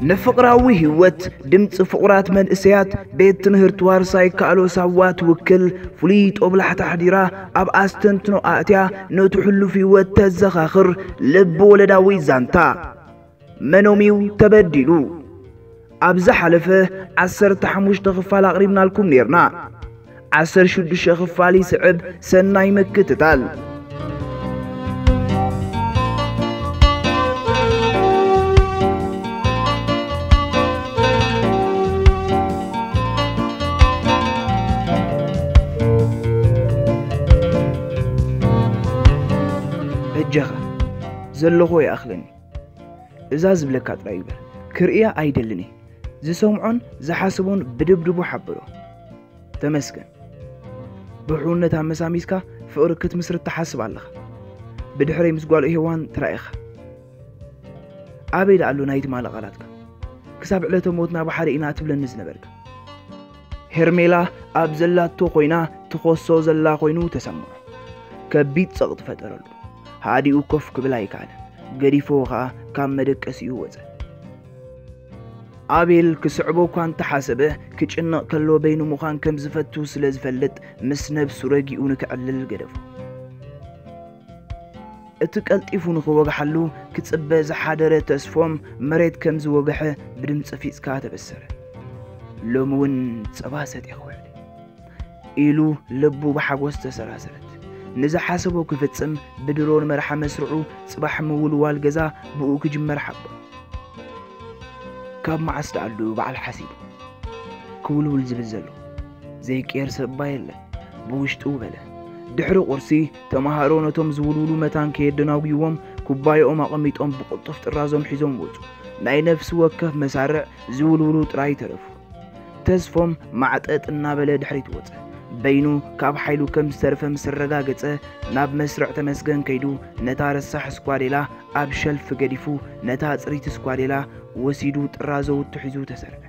ንፍቕራዊ ህይወት ድምፂ ፍቑራት መንእሰያት ቤት ትምህርቲ ዋርሳይ ካሎ ሳዋ ትውክል ፍሉይ ጦብላሕታ ኣሕዲራ፣ ኣብ ኣስተንትኖ ኣእትያ፣ ነቲ ሕሉፍ ህይወት ተዘኻኽር። ልብ ወለዳዊ ዛንታ። መኖምዩ ተበዲሉ? ኣብ ዝሓለፈ ዓሰርተ ሓሙሽተ ክፋል ኣቕሪብናልኩም ኔርና። ዓሰርተ ሽዱሽተ ክፋል ይስዕብ። ሰናይ ምክትታል። በጃኻ፣ ዘለኹ ይኣኽለኒ። እዛ ዝብለካ ጥራይ ግበር። ክርእያ ኣይደልን እየ። ዝሰምዖን ዝሓስቦን ብድብድቡ ሓብሮ። ተመስገን። ብሕውነት ኣመሳሚስካ ፍቕሪ ክትምስርት ትሓስብ ኣለኻ። ብድሕረይ ምስ ጓል ሄዋን ተራኢኻ። ኣበይ ደኣ ኣሎ ናይ ትማሊ ቃላትካ? ክሳብ ዕለተ ሞትና ብሓደ ኢና ትብለኒ ዝነበርካ። ሄርሜላ ኣብ ዘላቶ ኮይና ትኾሶ ዘላ ኮይኑ ተሰምዖ። ከቢድ ጸቕጢ ፈጠረሉ። ሃዲኡ ኮፍ ክብል ኣይከኣለን። ገዲፍዎ ከኣ ካብ መደቀሲኡ ወጸ። ኣቤል ክስዕቦ እኳ እንተሓሰበ፣ ክጭነቕ ከሎ በይኑ ምዃን ከም ዝፈቱ ስለ ዝፈልጥ፣ ምስ ነብሱ ረጊኡ ንክዕልል ገደፎ። እቲ ቀልጢፉ ንኽወግሓሉ ክጽበ ዝሓደረ ተስፎም መሬት ከም ዝወግሐ ብድምጺ ፊጽካ ተበሰረ። ሎሚ እውን ጸባ ሰትየ ክውዕል ኢሉ ልቡ ብሓጎስ ተሰራሰረት። ንዝሓሰቦ ክፍጽም ብድሮን መርሓ መስርዑ ጽባሕ ምውልዋል ገዛ ብኡ ክጅመር ሓቦ። ካብ መዓስ ደኣሉ በዓል ሓሲቡ ክውልውል ዝብል ዘሎ? ዘይቅየር ሰብ እባ የለን። ብውሽጡ በለ። ድሕሪ ቁርሲ ተመሃሮ ነቶም ዝውልውሉ መታን ከየደናጉይዎም ኩባያኦም ኣቐሚጦም ብቕልጡፍ ጥራዞም ሒዞም ወጹ። ናይ ነፍሲ ወከፍ መሳርዕ ዝውልውሉ ጥራይ ተረፉ። ተስፎም ማዕጠጥ እናበለ ድሕሪት ወጸ። በይኑ ካብ ሓይሉ ከም ዝተረፈ ምስ ኣረጋገጸ ናብ መስርዕ ተመስገን ከይዱ ነታ ረሳሕ ስኳዴላ ኣብ ሸልፍ ገዲፉ ነታ ጽሪት ስኳዴላ ወሲዱ ጥራዞ ውቱ ሒዙ ተሰርዐ።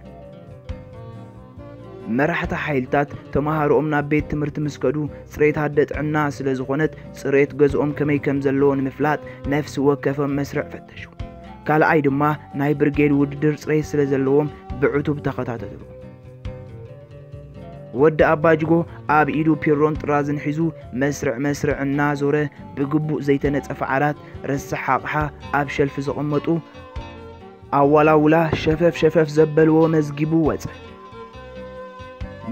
መራሕቲ ሓይልታት ተመሃሮኦም ናብ ቤት ትምህርቲ ምስ ከዱ ጽሬት ኣደ ጥዕና ስለ ዝኾነት ጽሬት ገዝኦም ከመይ ከም ዘለዎ ንምፍላጥ ነፍሲ ወከፎም መስርዕ ፈተሹ። ካልኣይ ድማ ናይ ብርጌድ ውድድር ጽሬት ስለ ዘለዎም ብዕቱብ ተኸታተሉ። ወዲ ኣባጅጎ ኣብ ኢዱ ፒሮን ጥራዝን ሒዙ መስርዕ መስርዕ እናዞረ ብግቡእ ዘይተነጸፈ ዓራት ረሳሕ ኣቕሓ ኣብ ሸልፍ ዘቐመጡ ኣዋላውላ ሸፈፍ ሸፈፍ ዘበልዎ መዝጊቡ ወጸ።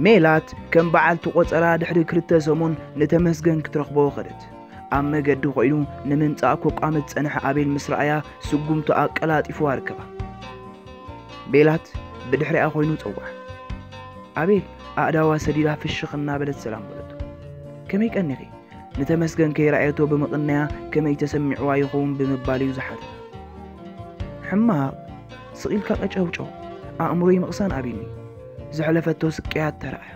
ሜላት ከም በዓልቲ ቆጸራ ድሕሪ ክልተ ሰሙን ንተመስገን ክትረኽቦ ኸደት። ኣብ መገዲ ኾይኑ ንምምጻእ ኮቋመት ጸንሐ ኣቤል ምስ ረኣያ ስጉምቱ ኣቀላጢፉ ኣርከባ። ሜላት ብድሕሪኣ ኾይኑ ጸውዓ። ኣቤል ኣእዳዋ ሰዲዳ ፍሽኽ እናበለት ሰላም በለቶ። ከመይ ቀኒኺ? ንተመስገን ከይረኣየቶ ብምቕናያ ከመይ ተሰሚዕዋ ይኸውን ብምባል እዩ ዝሓተታ። ሕማቕ፣ ስቕ ኢልካ ቀጨውጨው፣ ኣእምሮይ ምቕሳን ኣቢኒ። ዘሕለፈቶ ስቅያት ተራእያ።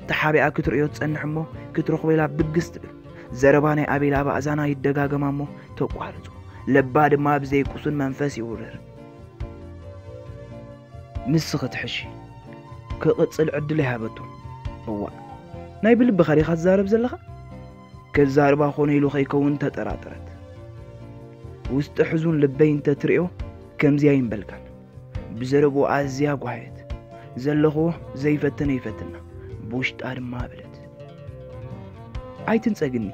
ተሓቢኣ ክትርእዮ ትጸንሕ እሞ ክትረኽቦ ኢላ ብግስ ትብል። ዘረባ ናይ ኣቤል ኣብ ኣእዛና ይደጋገማ እሞ ተቋርጾ። ልባ ድማ ብዘይ ቁሱን መንፈስ ይውርር። ንስኺ ትሕሺ። ክቕጽል ዕድል ኣይሃበቶን። እዋእ፣ ናይ ብልብኻ ዲኻ ትዛረብ ዘለኻ? ከዛርባ ኾነ ኢሉ ከይከውን ተጠራጠረት። ውስጢ ሕዙን ልበይ እንተ ትርእዮ ከምዚ ኣይምበልካን። ብዘረብኡ ኣዝያ ጓሃየት። ዘለኽዎ ዘይፈትን ኣይፈትና፣ ብውሽጣ ድማ በለት። ኣይትንጸግኒ፣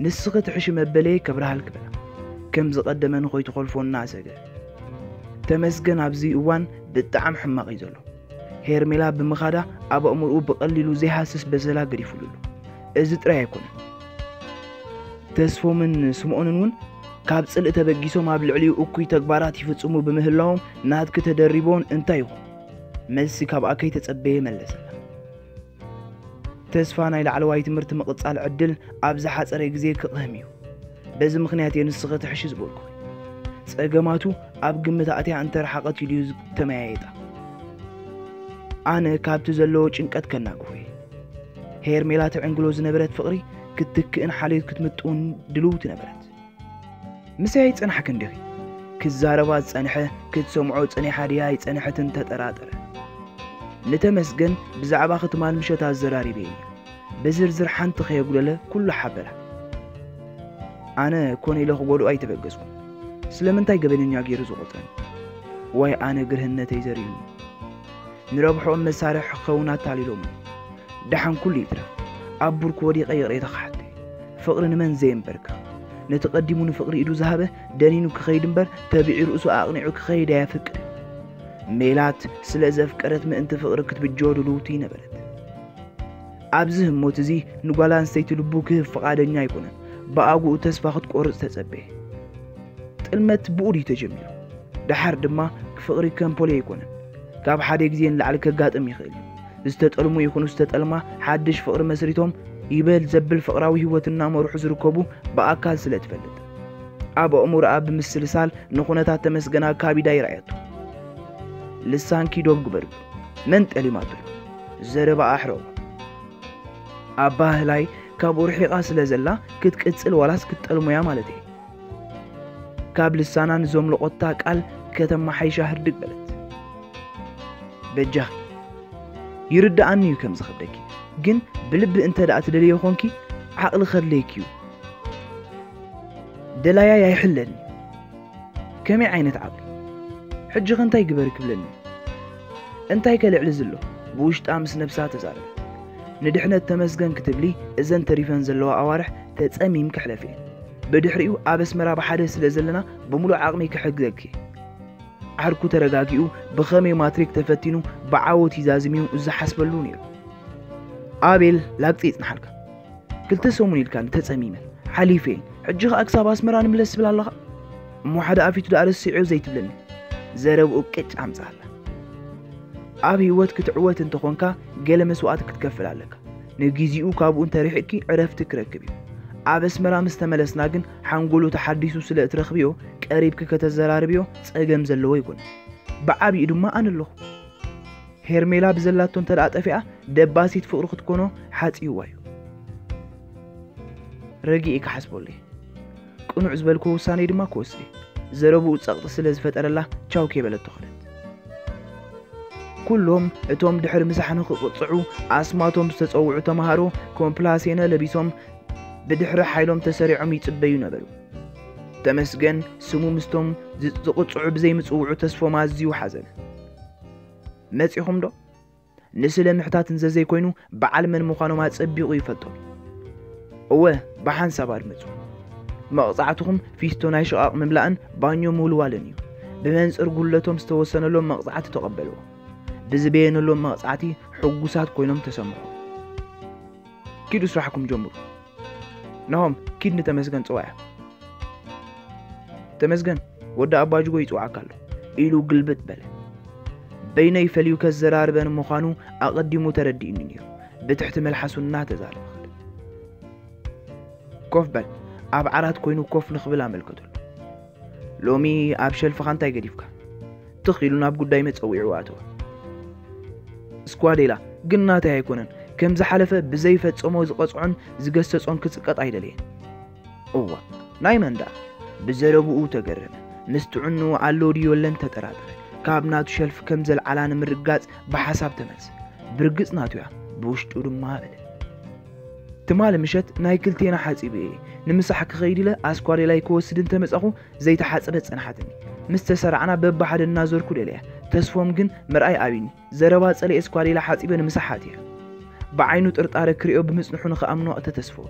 ንስኺ ትሕሺ መበለይ ከብርሃልኪ በላ። ከም ዝቐደመ ንኾይቱ ኾልፎ እናሰገ። ተመስገን ኣብዚ እዋን ብጣዕሚ ሕማቕ እዩ ዘሎ። ሄርሜላ ብምኻዳ ኣብ ኣእምሮኡ ብቐሊሉ ዘይሃስስ በሰላ ገዲፉሉ ኣሎ። እዚ ጥራይ ኣይኮነን። ተስፎምን ስምኦንን እውን ካብ ጽልኢ ተበጊሶም ኣብ ልዕሊኡ እኩይ ተግባራት ይፍጽሙ ብምህላዎም ናትኪ ተደሪቦን እንታይ ይኾን? መልሲ ካብኣ ከይተጸበየ መለሰላ። ተስፋ ናይ ላዕለዋይ ትምህርቲ ምቕጻል ዕድል ኣብ ዝሓጸረ ግዜ ክቕህም እዩ። በዚ ምኽንያት እየ ንስኺ ትሕሺ ዝበልኩ። ጸገማቱ ኣብ ግምት ኣእትያ እንተረሓቐት ኢሉ እዩ ተመያየጣ። ኣነ ካብቲ ዘለዎ ጭንቀት ከናግፎ እየ። ሄርሜላ ትዕንግሎ ዝነበረት ፍቕሪ ክትትክእን ሓልዮት ክትምጥውን ድልውቲ ነበረት። ምስያ ኣይጸናሕክን ዲኺ? ክዛረባ ዝጸንሐ ክትሰምዖ ጸኒሓ ድያ ኣይጸንሐትን ተጠራጠረ። ንተመስገን ብዛዕባ ክትማል ምሸት ኣዘራሪበ እየ። ብዝርዝር ሓንቲ ከየጉደለ ኩሉ ሓበራ። ኣነ ኮነ ኢለ ክጎድኦ ኣይተበገስኩን። ስለምንታይ ገበነኛ ገይሩ ዝቆጽረኒ? ዋይ ኣነ ግርህነተይ ዘሪኡኒ። ንረብሕኦም መሳርሒ ክኸውን ኣታሊሎምኒ። ደሓን ኩሉ ይትረፍ፣ ኣብ ቡርክ ወዲቐ ይቕሬታ ክሓተይ። ፍቕሪ ንመን ዘየንበርካ? ነቲ ቀዲሙ ንፍቕሪ ኢዱ ዝሃበ ደኒኑ ክኸይድ እምበር ተቢዑ ርእሱ ኣቕኒዑ ክኸይድ ኣየፍቅድን። ሜላት ስለ ዘፍቀረት ምእንቲ ፍቕሪ ክትብጆ ድልውቲ ነበረት። ኣብዚ ህሞት እዚ ንጓል ኣንስተይቲ ልቡ ክህብ ፍቓደኛ ኣይኮነን። ብኣግኡ ተስፋ ክትቆርጽ ተጸበየ። ጥልመት ብኡ ድዩ ተጀሚሩ? ደሓር ድማ ፍቕሪ ከም ፖሊ ኣይኮነን። ካብ ሓደ ግዜ ንላዕሊ ከጋጥም ይኽእል እዩ። ዝተጠልሙ ይኹኑ ዝተጠልማ ሓድሽ ፍቕሪ መስሪቶም ይበል ዘብል ፍቕራዊ ህይወት እናመርሑ ዝርከቡ ብኣካል ስለ ትፈልጥ። ኣብ ኣእምሮኣ ብምስልሳል ንኹነታት ተመስገን ኣካቢዳ ይረኣየቶ። ልሳንኪ ዶብ ግበርሉ። መን ጠሊማቶ? ዘረባ ኣሕረቑ። ኣባህላይ ካብኡ ርሒቓ ስለ ዘላ ክትቅጽል ዋላስ ክትጠልሙያ ማለት እየ። ካብ ልሳና ንዘምለቖታ ቃል ከተማሓይሻ ህርድግ በለት። በጃኺ፣ ይርድኣኒ እዩ ከም ዝኸብደኪ፣ ግን ብልቢ እንተ ደኣ ትደልዮ ኾንኪ ዓቕሊ ከድልየኪ እዩ። ደላያይ ኣይሕለኒ። ከመይ ዓይነት ዓቕሊ? ሕጂ ኸ እንታይ ግበሪ ክብለኒ? እንታይ ከ ልዕሊ ዝሎ? ብውሽጣ ምስ ነብሳ ተዛረበት። ንድሕነት ተመስገን ክትብሊ እዘን ተሪፈን ዘለዋ ኣዋርሕ ተጸሚም ክሕለፍ እየን። ብድሕሪኡ ኣብ ኣስመራ ብሓደ ስለ ዘለና ብምሉእ ዓቕሚ ክሕግዘኪ። ዓርኩ ተረጋጊኡ ብኸመይ ማትሪክ ተፈቲኑ ብዓወት ይዛዝም እዩ ዝሓስበሉ ነይሩ። ኣቤል ላግጺ ይጽንሓልካ። ክልተ ሰሙን ኢልካኒ ተጸሚመ ሓሊፈ። ሕጂ ኸኣ ክሳብ ኣስመራ ንምለስ ትብል ኣለኻ? እሞ ሓደ ኣፊቱ ደኣ ረሲዑ ዘይትብለኒ። ዘረብኡ ቅጭ ኣምጽኣላ። ኣብ ህይወት ክትዕወት እንተኾንካ ገለ መስዋእቲ ክትከፍል ኣለካ። ንግዜኡ ካብኡ እንተርሒቕኪ ዕረፍቲ ክረክብ እዩ። ኣብ ኣስመራ ምስ ተመለስና ግን ሓንጎሉ ተሓዲሱ ስለ እትረኽብዮ ቀሪብኪ ከተዘራርብዮ ጸገም ዘለዎ ኣይኮነን። ብዓቢኡ ድማ ኣነ ኣለኹ። ሄርሜላ ብዘላቶ እንተ ደኣ ጠፊኣ ደባሲት ፍቕሩ ክትኮኖ ሓጺእዋ እዩ። ረጊእ ክሓስበሉ እየ። ቅኑዕ ዝበልክዎ ውሳኔ ድማ ክወስድ እየ። ዘረብኡ ጸቕጢ ስለ ዝፈጠረላ ቻው ከይበለቶ ኸደት። ኩሎም እቶም ድሕሪ ምሳሕ ንኽቕጽዑ ኣስማቶም ዝተጸውዑ ተማሃሮ ኮምፕላሴነ ለቢሶም ብድሕሪ ሓይሎም ተሰሪዖም ይጽበዩ ነበሩ። ተመስገን ስሙ ምስቶም ዝ- ዝቕጽዑ ብዘይምጽውዑ ተስፎም ኣዝዩ ሓዘነ። መጺኹም ዶ? ንስለ ምሕታት እንዘዘይኮይኑ በዓል መን ምዃኖም ኣጸቢቑ ይፈልጦም። እወ፣ ብሓንሳብ ኣድመጹ። መቕጻዕትኹም ፊስቶ ናይ ሽቓቕ ምምላእን ባኞ ምውልዋልን እዩ። ብመንጽር ጉለቶም ዝተወሰነሎም መቕጻዕቲ ተቐበልዎ። ብዝበየነሎም መቕጻዕቲ ሕጉሳት ኮይኖም ተሰምሑ። ኪዱ ስራሕኩም ጀምሩ። ናሆም፣ ኪድ ንተመስገን ጽዋያ። ተመስገን፣ ወዲ ኣባጅጎ ይጽውዓካ ኣሎ ኢሉ ግልብጥ በለ። በይነይ ፈልዩ ከዘራርበን ምዃኑ ኣቐዲሙ ተረዲእኒ ነይሩ። ብትሕቲ መልሓሱ እናተዛረበ ኸደ። ኮፍ በል፣ ኣብ ዓራት ኮይኑ ኮፍ ንኽብል ኣመልከተሉ። ሎሚ ኣብ ሸልፍኻ እንታይ ገዲፍካ? ትኽ ኢሉ ናብ ጉዳይ መጸዊዕኡ ኣተወ። ስኳዴላ ግን ናተይ ኣይኮነን። ከም ዝሓለፈ ብዘይፈጸሞ ዝቐጽዖን ዝገሰጾን ክጽቀጥ ኣይደለየን። እዋ፣ ናይ መን ደኣ? ብዘረብኡ ተገረመ። ምስ ጥዕንኡ ኣሎ ድዩ የለን ተጠራጠረ። ካብ ናቱ ሸልፍ ከም ዘልዓላ ንምርግጋጽ ብሓሳብ ተመልሰ። ብርግጽ ናቱ እያ፣ ብውሽጡ ድማ በለ። ትማሊ ምሸት ናይ ክልቴና ሓጺበ እየ። ንምሳሕ ክኸይድ ኢለ ኣስኳዴላይ ክወስድ እንተመጻኹ ዘይተሓጽበት ጸንሓትኒ። ምስ ተሰራዕና በብሓደ እናዞርኩ ደለያ። ተስፎም ግን ምርኣይ ኣብዩኒ። ዘረባ ጸሊኤ ኣስኳዴላ ሓጺበ ንምሳሕ ኣትየ። ብዓይኑ ጥርጣረ ክሪኦ ብምጽንሑ ንኽኣምኖ ኣተተስፍዎ።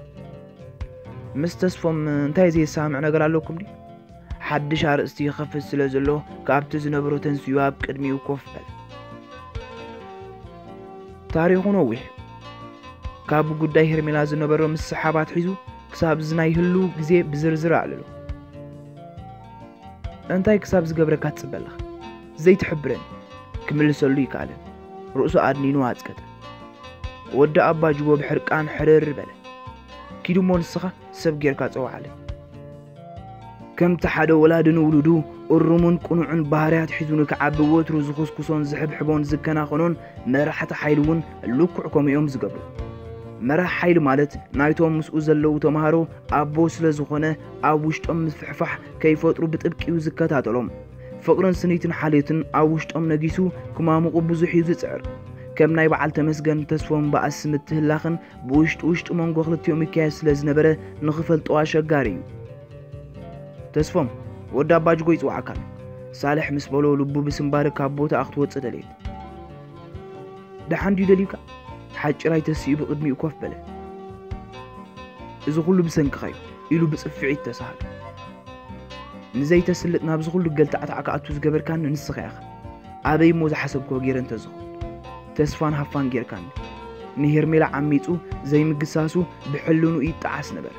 ምስ ተስፎም እንታይ ዘየሰማምዕ ነገር ኣለኩም ድዩ? ሓድሽ ኣርእስቲ ይኸፍት ስለ ዘሎ ካብቲ ዝነበሮ ተንስዩ ኣብ ቅድሚኡ ኮፍ በለ። ታሪኹ ነዊሕ። ካብ ጉዳይ ሄርሜላ ዝነበሮ ምስሕሓብ ኣትሒዙ ክሳብ እዚ ናይ ህልው ግዜ ብዝርዝር ኣዕልሎ። እንታይ ክሳብ ዝገብረካ ትጽበ ኣለኻ? ዘይትሕብረኒ። ክምልሰሉ ይከኣልን። ርእሱ ኣድኒኑ ኣጽቀጠ። ወዲ ኣባ ጅቦ ብሕርቃን ሕርር በለ። ኪዱ እሞ ንስኻ ሰብ ጌርካ ጸውዓለይ። ከምቲ ሓደ ወላዲ ንውሉዱ እሩሙን ቅኑዕን ባህርያት ሒዙ ንክዓቢ ወትሩ ዝኹስኩሶን ዝሕብሕቦን ዝከናኸኖን መራሕቲ ሓይሊ እውን ልክዕ ከምኡ እዮም ዝገብሩ። መራሕ ሓይሊ ማለት ናይቶም ምስኡ ዘለዉ ተምሃሮ ኣቦ ስለ ዝኾነ ኣብ ውሽጦም ምፍሕፋሕ ከይፈጥሩ ብጥብቂ እዩ ዝከታተሎም። ፍቕርን ስኒትን ሓልዮትን ኣብ ውሽጦም ነጊሱ ክማሙቑ ብዙሕ እዩ ዝጽዕር። ከም ናይ በዓል ተመስገን ተስፎም በኣስ ምትህላኽን ብውሽጢ ውሽጢ መንጎ ክልቲኦም ይካየድ ስለ ዝነበረ ንኽፈልጦ ኣሸጋሪ እዩ። ተስፎም፣ ወዲ ኣባጅጎ ይጽውዓካ ኣሎ። ሳልሕ ምስ በሎ ልቡ ብስንባደ ካብ ቦታኣ ክትወጽእ ደለየት። ደሓን ድዩ ደልዩካ? ሓጭራይ ተሲኡ ብቕድሚኡ ኮፍ በለ። እዚ ኩሉ ብሰንክኻ እዩ ኢሉ ብጽፍዒት ተሳሃለ። ንዘይተስልጥ ናብዚ ኩሉ ገልታዕታዕ ክኣቱ ዝገበርካኒ ንስኻ ኢኻ። ኣበይ እሞ ዝሓሰብክዎ ገይረ እንተዝኸውን? ተስፋን ሃፋን ገይርካኒ። ንሄርሜላ ዓሚጹ ዘይምግሳሱ ብሕልንኡ ይጠዓስ ነበረ።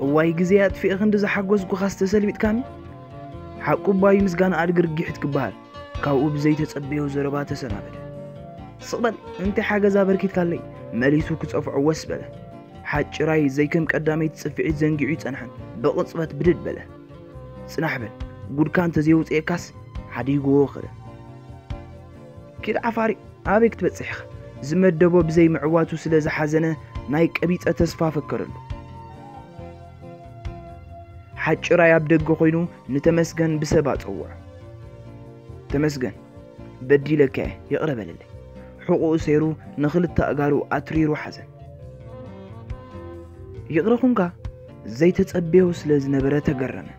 እዋይ ግዜ ኣጥፊኤ ክንዲ ዝሓጎስኩኻስ ተሰልቢጥካኒ። ሓቁ እባ እዩ ምስጋና ኣድጊ ርጊሒት ክበሃል። ካብኡ ብዘይተጸበዮ ዘረባ ተሰናበደ። ስቕ በል፣ እንታይ ሓገዝ ኣበርኪትካለይ? መሊሱ ክጸፍዖ ወስ በለ። ሓጭራይ ዘይከም ቀዳመይቲ ጽፍዒት ዘንጊዑ ይጸንሐን ብቕጽበት ብድድ በለ። ጽናሕ በል፣ ጉድካ እንተዘየውጽኤካስ ሓዲግዎ ኸደ። ኪድ ዓፋሪ፣ ኣበይ ክትበጽሕ ኢኻ? ዝመደቦ ብዘይ ምዕዋቱ ስለ ዝሓዘነ ናይ ቀቢጸ ተስፋ ፈከረሉ። ሓጭራይ ኣብ ደገ ኮይኑ ንተመስገን ብሰብ ኣጸውዖ። ተመስገን፣ በዲለካ እየ፣ ይቕረ በለለይ። ሕቑኡ ሰይሩ ንኽልተ ኣእጋሩ ኣትሪሩ ሓዘን። ይቕረ ኹንካ ዘይተጸበዮ ስለ ዝነበረ ተገረመ።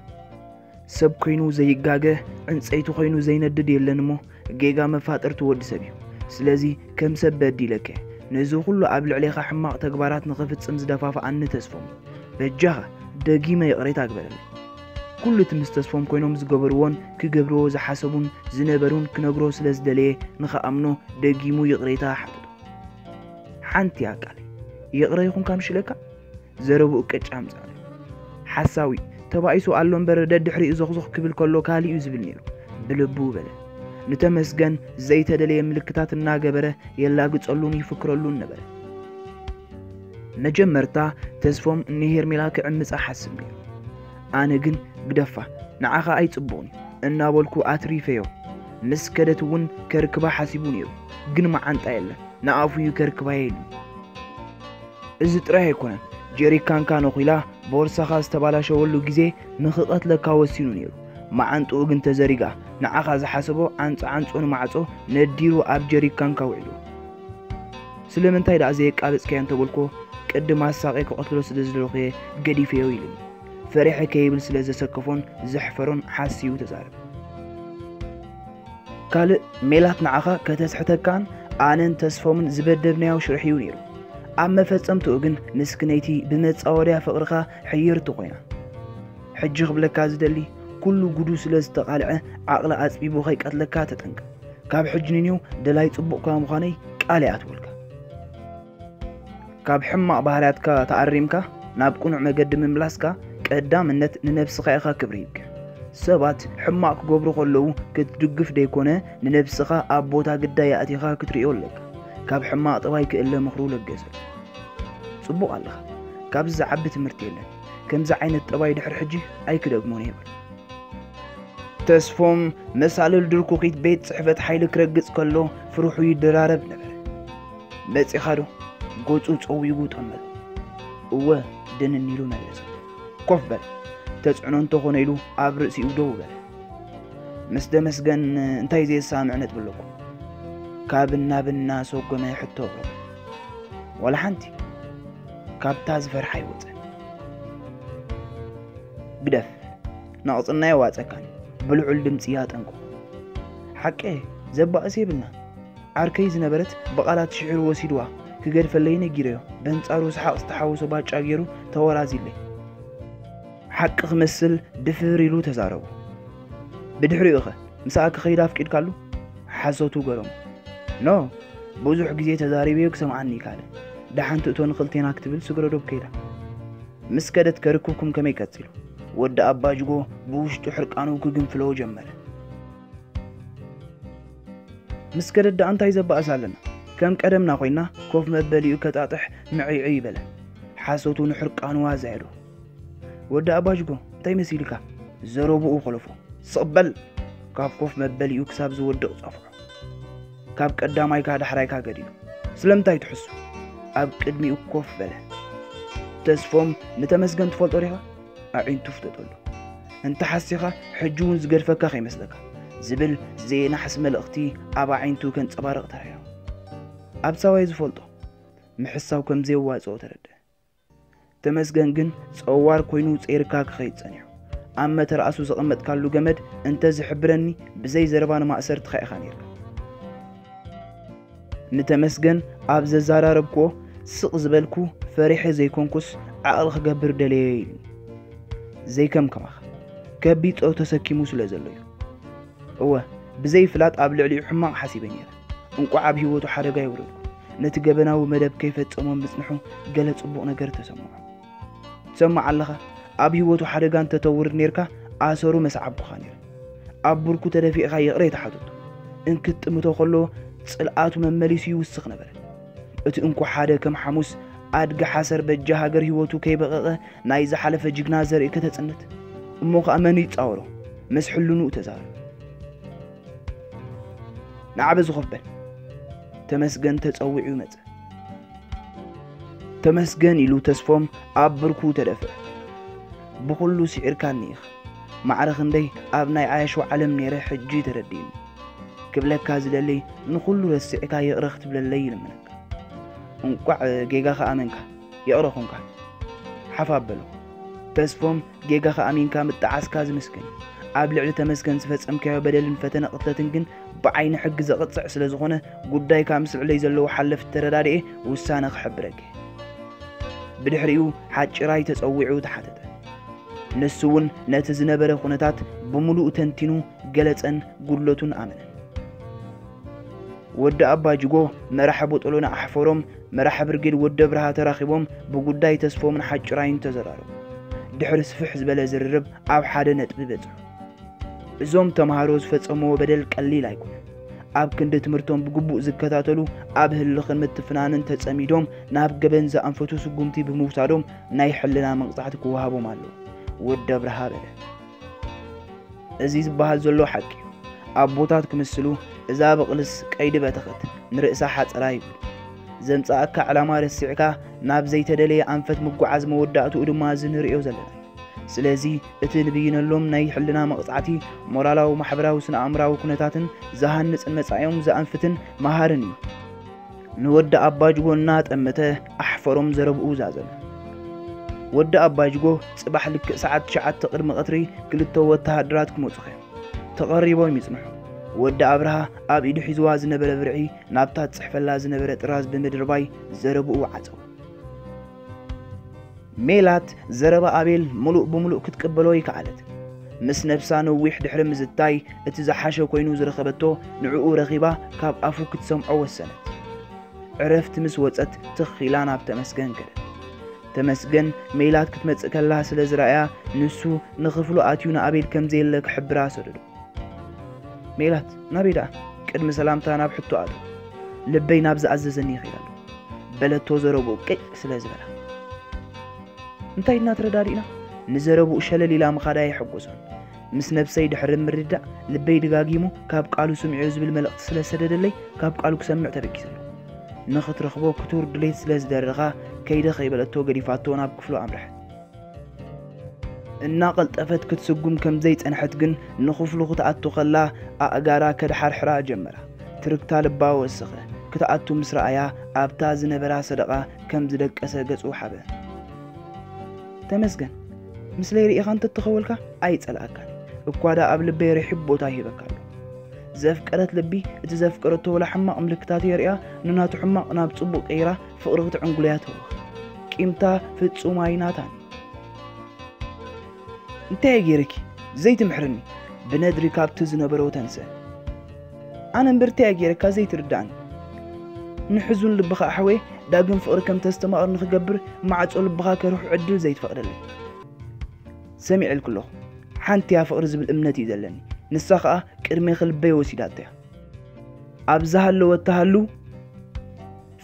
ሰብ ኮይኑ ዘይጋገ፣ ዕንጸይቲ ኮይኑ ዘይነድድ የለን እሞ፣ ጌጋ መፋጥርቲ ወዲ ሰብ እዩ። ስለዚ ከም ሰብ በዲለከ፣ ነዚ ኩሉ ኣብ ልዕሌኻ ሕማቕ ተግባራት ንኽፍጽም ዝደፋፍኣኒ ተስፎም፣ በጃኻ ደጊመ ይቕሬታ ግበረለይ። ኩሉ እቲ ምስ ተስፎም ኮይኖም ዝገበርዎን ክገብርዎ ዝሓሰቡን ዝነበሩን ክነግሮ ስለ ዝደለየ ንኽኣምኖ ደጊሙ ይቕሬታ ሓተቶ። ሓንቲ እያ ቃለይ፣ ይቕረ ይኹንካ ምሽለካ? ዘረብኡ ቅጭ ኣምጽኣሉ። ሓሳዊ፣ ተባኢሱ ኣሎ እምበር ደድሕሪኡ ዞኽዞኽ ክብል ከሎ ካልእ እዩ ዝብል ነይሩ። ብልቡ በለ። ንተመስገን ዘይተደለየ ምልክታት እናገበረ የላግጸሉን ይፍክረሉን ነበረ። መጀመርታ ተስፎም ንሄርሜላ ክዕምጻ ሓስብ ነይሩ። ኣነ ግን ግደፋ፣ ንዓኻ ኣይጽቡቕን እዩ እናበልኩ ኣትሪፈዮ። ምስ ከደት እውን ከርክባ ሓሲቡ ነይሩ፣ ግን መዓንጣ የለን፣ ንኣፉ እዩ ከርክባየ ኢሉ። እዚ ጥራይ ኣይኮነን፣ ጀሪካንካ ነኺላ ቦርሳኻ ዝተባላሸወሉ ግዜ ንኽቐትለካ ወሲኑ ነይሩ። መዓንጥኡ ግን ተዘሪጋ፣ ንዓኻ ዝሓሰቦ ዓንጻ ዓንጾ ንማዕጾ ነዲሩ ኣብ ጀሪካንካ ውዒሉ። ስለምንታይ ደኣ ዘየቃበጽካዮ እንተበልኩዎ፣ ቅድም ኣሳቒ ክቐትሎ ስለ ዝደለኹ እየ ገዲፈዮ ኢሉኒ። ፈሪሐ ከይብል ስለ ዘሰከፎን ዘሕፈሮን ሓስዩ ተዛረበ። ካልእ ሜላት ንዓኻ ከተስሕተካን ኣነን ተስፎምን ዝበደብናዮ ሽርሒ እዩ ነይሩ። ኣብ መፈጸምትኡ ግን ምስክነይቲ ብመጻወድያ ፍቕርኻ ሕይርቲ ኮይና። ሕጂ ክብለካ ዝደሊ፣ ኩሉ ጉዱ ስለ ዝተቓልዐ ዓቕሊ ኣጽቢቡ ከይቀትለካ ተጠንቀቕ። ካብ ሕጂ ንንዩ ደላይ ጽቡቕካ ምዃነይ ቃል ይኣትወልካ። ካብ ሕማቕ ባህርያትካ ተኣሪምካ ናብ ቅኑዕ መገዲ ምምላስካ ቀዳምነት ንነብስኻ ኢኻ ክብሪ ሂብካ። ሰባት ሕማቕ ክገብሩ ከለዉ ክትድግፍ ደይኮነ ንነብስኻ ኣብ ቦታ ግዳይ ኣእቲኻ ክትርእዮ ኣለካ። ካብ ሕማቕ ጠባይ ክእለ ምኽሩ ለገሰ። ጽቡቕ ኣለኻ። ካብዚ ዝዓቢ ትምህርቲ የለን። ከምዚ ዓይነት ጠባይ ድሕሪ ሕጂ ኣይክደግሞን እየ በል። ተስፎም መሳልል ድርኩኺት ቤት ጽሕፈት ሓይሊ ክረግጽ ከሎ ፍርሑ ይደራረብ ነበረ። መጺኻ ዶ? ገጹ ጸዊጉ ጠመቶ። እወ፣ ድንን ኢሉ መለሰ። ኮፍ በል፣ ተጽዕኖ እንተኾነ ኢሉ ኣብ ርእሲኡ ደው በለ። ምስ ደመስገን እንታይ ዘየሰማምዕ ነጥቢ ኣለኩም? ካብ እናብ እናሰጎመ ሕቶ ኣቕረበ። ዋላ ሓንቲ። ካብታ ዝፈርሓ ኣይወጸን። ግደፍ፣ ናቕጽና የዋጸካን ብልዑል ድምጺ ኣጠንቅቑ። ሓቂ ዘባእስ የብልና። ዓርከይ ዝነበረት ብቓላት ሽሒሩ ወሲድዋ ክገድፈለይ ነጊረዮ። በንጻሩ ሰሓቕ ዝተሓወሶ ባጫ ገይሩ ተወራዚለይ። ሓቂ ክመስል ድፍር ኢሉ ተዛረቡ። ብድሕሪኡ ኸ ምሳኣ ክኸይድ ኣፍቂድካሉ? ሓሶቱ ገረሙ። ኖ፣ ብዙሕ ግዜ ተዛሪበዮ ክሰምዓኒ ይካለ። ደሓን ትእቶ ንኽልቴና ክትብል ስግረዶብ ከይዳ። ምስ ከደት ከርክብኩም ከመይ ቀጺሉ? ወዲ ኣባጅጎ ብውሽጡ ሕርቃኑ ክግንፍሎ ጀመረ። ምስ ከደት ደኣ እንታይ ዘባእስ ኣለና? ከም ቀደምና ኮይና ኮፍ መበሊኡ ከጣጥሕ ምዕይዕይ በለ። ሓሶቱ ንሕርቃኑ ኣዛየዶ። ወዲ ኣባጅጎ እንታይ መሲልካ? ዘረብኡ ኮለፎ። ስቕ በል! ካብ ኮፍ መበሊኡ ክሳብ ዝወድቕ ጸፍዖ። ካብ ቀዳማይካ ዳሕራይካ ገዲሉ። ስለምንታይ ትሕሱ? ኣብ ቅድሚኡ ኮፍ በለ። ተስፎም ንተመስገን ትፈልጦ ዲኻ? ኣዒንቱ ፍጠጠሉ። እንተ ሓሲኻ ሕጂ እውን ዝገድፈካ ከይመስለካ ዝብል ዘየናሕስ መልእኽቲ ኣብ ኣዒንቱ ከንጸባርቕ ተራዮ። ኣብ ሳዋይ ዝፈልጦ ምሕሳው ከም ዘየዋጽኦ ተረድአ። ተመስገን ግን ጸዋር ኮይኑ ጸይርካ ክኸይድ ጸኒሑ። ኣብ መተርኣሱ ዘቐመጥካሉ ገመድ እንተ ዝሕብረኒ፣ ብዘይ ዘረባ ንማእሰርትኻ ኢኻ ነይርካ። ንተመስገን ኣብ ዘዛራረብክዎ ስቕ ዝበልኩ፣ ፈሪሐ ዘይኮንኩስ ዓቕሊ ክገብር ደለየ ኢሉ። ዘይከም ከማኻ ከቢድ ጸው ተሰኪሙ ስለ ዘሎ እዩ። እወ፣ ብዘይ ፍላጥ ኣብ ልዕሊኡ ሕማቕ ሓሲበ ነይረ። እንቋዕ ኣብ ህይወቱ ሓደጋ የውረድኩ። ነቲ ገበናዊ መደብ ከይፈጸሞ ምጽንሑ ገለ ጽቡቕ ነገር ተሰምዖ። ትሰምዕ ኣለኻ፣ ኣብ ህይወቱ ሓደጋ እንተተውርድ ነርካ፣ ኣሰሩ መስዓብኩኻ ነይረ። ኣብ ብርኩ ተደፊእካ ይቕሬታ ሓተቶ። እንክትጥምቶ ከሎ ጽልኣቱ መመሊሱ ይውስኽ ነበረ። እቲ እንኮ ሓደ ከም ሓሙስ ኣድጊ ሓሰር በጃ ሃገር ህይወቱ ከይበቐቐ ናይ ዝሓለፈ ጅግና ዘርኢ ከተጽንት። እሞ ኸኣ መን ይጻወሮ? ምስ ሕልንኡ ተዛረብ። ንዓ በዚ ኮፍ በል። ተመስገን ተጸዊዑ መጸ። ተመስገን ኢሉ ተስፎም ኣብ ብርኩ ተደፍአ። ብኹሉ ስዒርካኒ ኢኻ። ማዕረ ክንደይ ኣብ ናይ ዓያሹ ዓለም ነይረ ሕጂ ተረዲእኒ። ክብለካ ዝደሊ ንኹሉ ረሲዕካ ይቕረ ክትብለለይ ይልምነካ። እንቋዕ ጌጋኻ ኣመንካ፣ ይቕረ ኾንካ። ሓፍ ኣበሎ። ተስፎም ጌጋኻ ኣሚንካ ምጥዓስካ ዝምስገን እዩ። ኣብ ልዕሊ ተመስገን ዝፈጸምካዮ በደልን ፈተነ ቅትለትን ግን ብዓይኒ ሕጊ ዘቕጽዕ ስለ ዝኾነ ጉዳይካ ምስ ልዕለይ ዘለዉ ሓለፍቲ ተረዳድኤ ውሳነ ክሕብረኪ። ብድሕሪኡ ሓጭራይ ተጸዊዑ ተሓተተ። ንሱ እውን ነቲ ዝነበረ ኩነታት ብምሉእ ተንቲኑ ገለጸን ጉድለቱን ኣመነን። ወዲ ኣባ ጅጎ መራሒ ቦጦሎና ኣሕፈሮም መራሒ ብርጌድ ወዲ ኣብርሃ ተራኺቦም ብጉዳይ ተስፎምን ሓጭራይን ተዘራረቡ። ድሕሪ ስፍሕ ዝበለ ዝርርብ ኣብ ሓደ ነጥቢ በጽሑ። እዞም ተምሃሮ ዝፈጸምዎ በደል ቀሊል ኣይኮነን። ኣብ ክንዲ ትምህርቶም ብግቡእ ዝከታተሉ ኣብ ህልኽን ምትፍናንን ተጸሚዶም ናብ ገበን ዝኣንፈቱ ስጉምቲ ብምውሳዶም ናይ ሕልና መቕጻዕቲ ክወሃቦም ኣለዎ። ወዲ ኣብርሃ በለ። እዚ ዝበሃል ዘሎ ሓቂ እዩ። ኣቦታት ክምስሉ እዛ በቕልስ ቀይዲ በተኸት ንርእሳ ሓጸራ ይብሉ። ዘምጻኣካ ዕላማ ረሲዕካ ናብ ዘይተደለየ ኣንፈት ምጉዓዝ መወዳእትኡ ድማ እዚ ንርእዮ ዘለና እዩ። ስለዚ እቲ ንብይነሎም ናይ ሕልና መቕጻዕቲ ሞራላዊ፣ ማሕበራዊ፣ ስነ ኣእምራዊ ኩነታትን ዝሃንጽን መጻኢኦም ዘኣንፍትን መሃርን እዩ። ንወዲ ኣባጅጎ እናጠመተ ኣሕፈሮም ዘረብኡ ዛዘመ። ወዲ ኣባጅጎ ጽባሕ ልክዕ ሰዓት ትሽዓተ ቅድሚ ቀትሪ ክልተ ወተሃደራት ክመጹ ኸዮም ተቐሪቦም ይጽንሑ። ወዲ ኣብርሃ ኣብ ኢዱ ሒዝዋ ዝነበረ ብርዒ ናብታ ትጽሕፈላ ዝነበረ ጥራዝ ብምድርባይ ዘረብኡ ዓጸወ። ሜላት ዘረባ ኣቤል ምሉእ ብምሉእ ክትቅበሎ ኣይከኣለት። ምስ ነብሳ ነዊሕ ድሕሪ ምዝታይ እቲ ዝሓሸ ኮይኑ ዝረኸበቶ ንዕኡ ረኺባ ካብ ኣፉ ክትሰምዖ ወሰነት። ዕረፍቲ ምስ ወጸት ትኽ ኢላ ናብ ተመስገን ከደት። ተመስገን ሜላት ክትመጽእ ከላ ስለ ዝረኣያ ንሱ ንኽፍሉ ኣትዩ ንኣቤል ከም ዘየለ ክሕብራ ሰደዶ። ሜላት ናበይ ደኣ? ቅድሚ ሰላምታ ናብ ሕቶ ኣቶ ልበይ ናብ ዝኣዘዘኒ ይኸይድ ኣሎ በለቶ ዘረብኡ ቅጭ ስለ ዝበላ። እንታይ ኢልና ተረዳዲእና? ንዘረብኡ ሸለል ኢላ ምኻዳ የሐጎሶን። ምስ ነብሰይ ድሕሪ ምርዳእ ልበይ ደጋጊሙ ካብ ቃሉ ስምዕዮ ዝብል መልእኽቲ ስለ ዝሰደደለይ ካብ ቃሉ ክሰምዕ ተበጊሰሉ። ንኽትረኽቦ ክቱር ድሌት ስለ ዝደረኻ ከይደ ከይበለቶ ገዲፋቶ ናብ ክፍሉ ኣምርሐት። እናቐልጠፈት ክትስጉም ከም ዘይጸንሐት ግን ንኽፍሉ ክትኣቱ ከላ ኣእጋራ ከድሓርሕራ ጀመራ። ትርግታ ልባ ወሰኸ። ክትኣቱ ምስ ረኣያ ኣብታ ዝነበራ ሰደቓ ከም ዝደቀሰ ገጹ ሓበ። ተመስገን፣ ምስለይ ርኢኻ እንተተኸወልካ ኣይጸልኣካን። እኳ ደኣ ኣብ ልበይ ርሒብ ቦታ ይህበካ ኣሎ። ዘፍቀረት ልቢ እቲ ዘፍቀረቶ ወላ ሕማቕ ምልክታት የርእያ ንናቱ ሕማቕ ናብ ጽቡቕ ቀይራ ፍቕሪ ክትዕንጉለያ ተወ። ቂምታ ፍጹም ኣይናታን። እንታይ እየ ገይረኪ ዘይትምሕርኒ? ብነድሪ ካብቲ ዝነበሮ ተንስእ። ኣነ እምበር እንታይ እየ ገይረካ ዘይትርዳእኒ? ንሕዙን ልብኻ ኣሕወየ ዳግም ፍቕሪ ከም ተስተማቕር ንኽገብር ማዕጾ ልብኻ ከርሑ ዕድል ዘይትፈቕደለይ። ሰሚዐልኪ ኣለኹ። ሓንቲ እያ ፍቕሪ ዝብል እምነት እዩ ዘለኒ። ንሳ ኸኣ ቅድሜኺ ልበይ ወሲዳቶ እያ። ኣብ ዝሃለወት ትሃሉ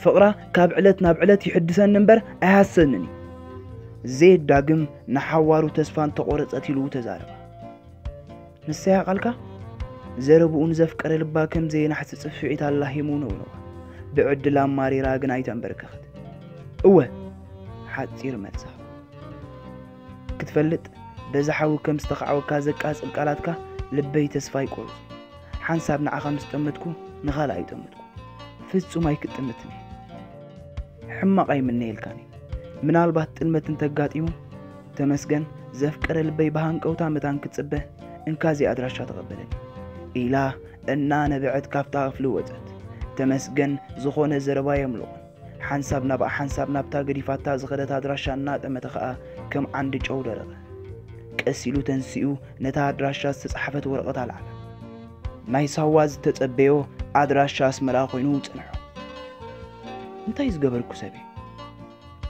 ፍቕራ ካብ ዕለት ናብ ዕለት ይሕድሰኒ እምበር ኣይሃስሰንን እዩ። ዜድ ዳግም ንሓዋሩ ተስፋ እንተቖረጸት ኢሉ ተዛረባ። ንሰያ ቃልካ ዘረብኡ ንዘፍቀረ ልባ ከም ዘየናሕሲ ጽፍዒት ኣላሂሙ ነውነዋ። ብዕድል ኣማሪራ ግን ኣይተንበርከኸት። እወ፣ ሓጺር መልሳ። ክትፈልጥ በዚ ሓዊ ከም ዝተኻዕወካ ዘቃጽል ቃላትካ ልበይ ተስፋ ይቆርጹ። ሓንሳብ ንዓኻ ምስ ጠመትኩ ንኻልእ ኣይጠመትኩ። ፍጹም ኣይክጥምትን እየ። ሕማቕ ኣይምነየልካን እየ። ምናልባት ጥልመት እንተጋጢሙ ተመስገን ዘፍቀረ ልበይ ብሃንቀውታ መታን ክትጽበ፣ "እንካ እዚ ኣድራሻ ተቐበለኒ" ኢላ እናነበዐት ካብታ ክፍሊ ወጸት። ተመስገን ዝኾነ ዘረባ የምልቑን። ሓንሳብ ናብኣ ሓንሳብ ናብታ ገዲፋታ ዝኸደት ኣድራሻ እናጠመተ ኸኣ ከም ዓንዲ ጨው ደረቐ። ቀስ ኢሉ ተንሲኡ ነታ ኣድራሻ ዝተጻሕፈት ወረቐት ኣልዓላ። ናይ ሳዋ ዝተጸበዮ ኣድራሻ ኣስመራ ኮይኑ ጸንሖ። እንታይ ዝገበርኩ ሰበይ?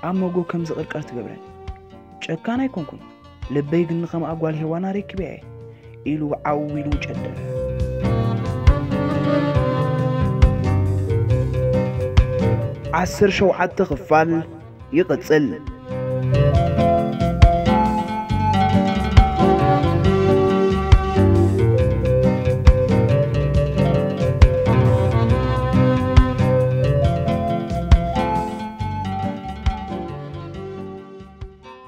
ኣብ መጎ ከም ዝቕርቀር ትገብረኒ። ጨካን ኣይኮንኩን፣ ልበይ ግን ንኸምኣ ጓል ሄዋን ኣረኪበያ እየ ኢሉ ዓው ኢሉ ጨደረ። ዓሰርተ ሸውዓተ ክፋል ይቕጽል።